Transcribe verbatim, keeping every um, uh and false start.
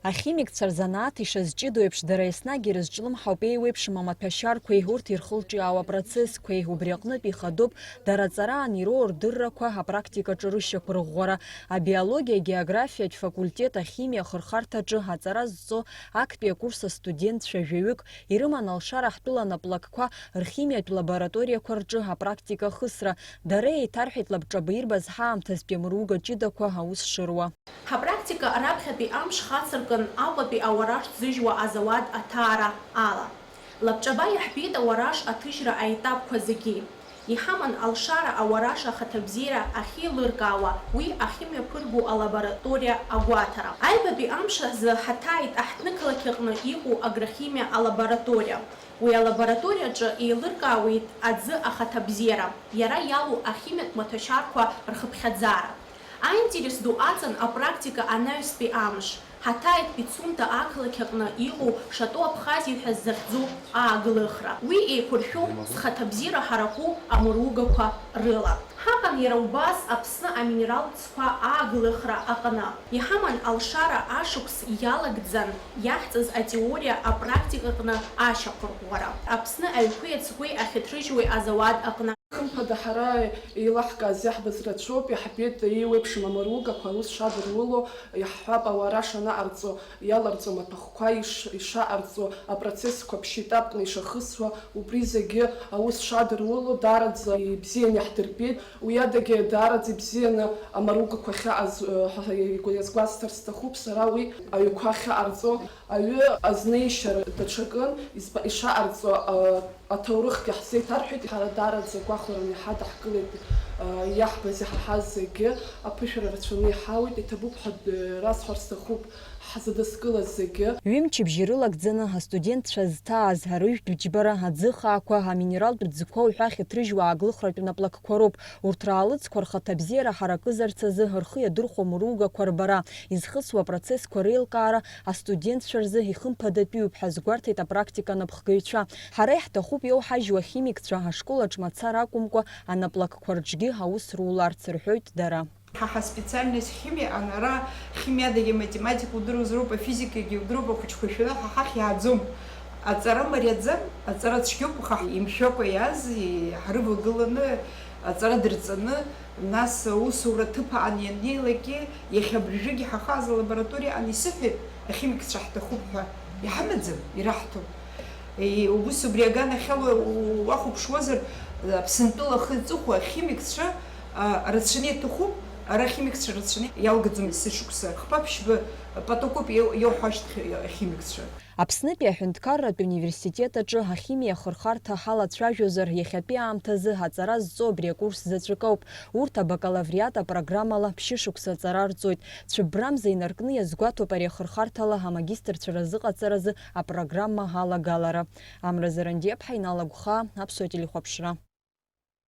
Ахимикцәа рзанааҭ ишазҷыдоу еиԥш, дара еснагь ирызҿлымҳауп еиуеиԥшым амаҭәашьарқәеи урҭ ирхылҿиаауа процессқәеи. Убри аҟнытә ихадоуп дара аҵараан ироуа рдыррақәа апрактикаҿы рышьақәырӷәӷәара. Абиологиа, агеографиатә факультет ахимиа ахырхарҭаҿы аҵара зҵо актәи акурс астудентцәа жәаҩык ирыман алшара ҳтәыла наплакқәа рхимиатә лабораториақәа рҿы апрактика ахысра. Дара еиҭарҳәеит лабҿаба ирбаз ҳаамҭазтәи амыруга ҷыдақәа аус шыруа. Ҳапрактика раԥхьатәи амш хацыркын Аҟәатәи ауараш ҭзыжьуа азауад аҭаара ала. Лабҿаба иаҳбеит ауараш аҭыжьра аетапқәа зегьы. Иҳаман алшара ауараш ахаҭабзиара ахьеилыркаауа, уи ахьымҩаԥырго алабораториа агәаҭара. Аҩбатәи амш азы ҳаҭааит аҳҭнықалақь аҟны иҟоу агрохимиа алабораториа. Уи алабораториаҿы еилыркаауеит аӡы ахаҭабзиара, иара иалоу ахимиатә маҭәашьарқәа рхыԥхьаӡара. Аинтерес ду аҵан апрактика анаҩстәи амш. Ҳаҭааит Пицунда ақалақь аҟны иҟоу Шатоу Абхазиа ҳәа захьӡу ааглыхра. Уи еиқәыршәоуп зхаҭабзиара ҳараку амыругақәа рыла. Ҳаҟан иара убас Аԥсны аминералтә ӡқәа ааглыхра аҟны. Иҳаман алшара ашықәс иалагӡан иаҳҵаз атеориа апрактикаҟны ашьақәырӷәӷәара. Аԥсны аҩқәеи ацгәеи ахьыҭрыжьуеи азауад аҟны. Хымԥада, ҳара еилаҳкааз иаҳбаз рацәоуп, иаҳбеит еиуеиԥшым амыругақәа аус шадыруло, иаҳҳәап, ауараш анаҟарҵо, иаларҵо амаҭәахәқәа иш-, ишаҟарҵо, апроцессқәа ԥшьеетапкны ишахысуа, убри зегьы аус шадыруло, даараӡа ибзианы иаҳдырбеит. Уи адагьы даараӡа ибзианы амаругақәа ахьаҟаз, э, ҳа-, ҳа-, иазгәасҭар сҭахуп сара уи аҩқәа ахьаҟарҵо. Аҩы азнеишьара даҽакын, изба-, ишаҟарҵо, а, аҭоурыхгьы ҳзеиҭарҳәеит, ҳара даараӡа гәахәаран иҳадаҳкылеит, а, иаҳбаз, иҳаҳаз зегьы аԥышәара рацәаны иҳауеит, иҭабуп ҳәа, а, расҳәар сҭахуп, ҳзыдыскылаз зегьы. Ҩымчыбжьа ирылагӡаны астудентцәа зҭааз арыжәтә џьбара, аӡы хаақәа, аминералтә ӡқәа уҳәа ахьыҭрыжьуа ааглыхратә наплакқәа роуп. Урҭ раалыҵқәа рхаҭабзиара ҳаракызарц азы рхы иадырхәо амыругақәа рбара, изхысуа апроцессқәа реилкаара астудентцәа рзы ихымԥадатәиуп ҳәа азгәарҭеит апрактика анапхгаҩцәа. Ҳара иаҳҭахуп иоуҳажьуа ахимикцәа ашкол аҿы мацара акәымкәа анаплакқәа рҿгьы аус руларц, рҳәоит дара. Ҳа ҳаспециальность химиа, ана ара химиадагьы аматематика удыруазароуп, афизикагьы удыруп, ахәыҷқәа шәаны ҳа ҳахь иааӡом. Аҵара мариаӡам, аҵара цәгьоуп, аха имшәакәа иааз, и-, ҳрывагыланы, аҵара дырҵаны, нас аусура ҭыԥ аан ианнеилакгьы, иахьа абыржәгьы ҳахааз алабораториа аан исыҳәеит, ахимикцәа ҳҭахуп ҳәа. Иҳамаӡам, ираҳҭом. Е, убыс убри аганахьала у-, уахәаԥшуазар, Аԥсынтәыла ахы аҵыхәа ахимикцәа, а, рацәаны иаҭахуп, ара ахимикцәа рацәаны иалгаӡом есышықәса. Хԥа-ԥшьба потокоуп иау-, иауҳәо ашьҭахь ахимикцәа. Аԥснытәи аҳәынҭқарратә университет аҿы ахимиа ахырхарҭа ҳалацәажәозар, иахьатәи аамҭазы аҵара зҵо абри акурс заҵәык ауп. Урҭ абакалавриат апрограммала ԥшьышықәса аҵара рҵоит. Цәыббрамза инаркны иазгәаҭоуп ари ахырхарҭала амагистрцәа рзыҟаҵаразы апрограмма алагалара. Амра Зарандиаԥҳа иналагәхаа, Аԥсуа телехәаԥшра.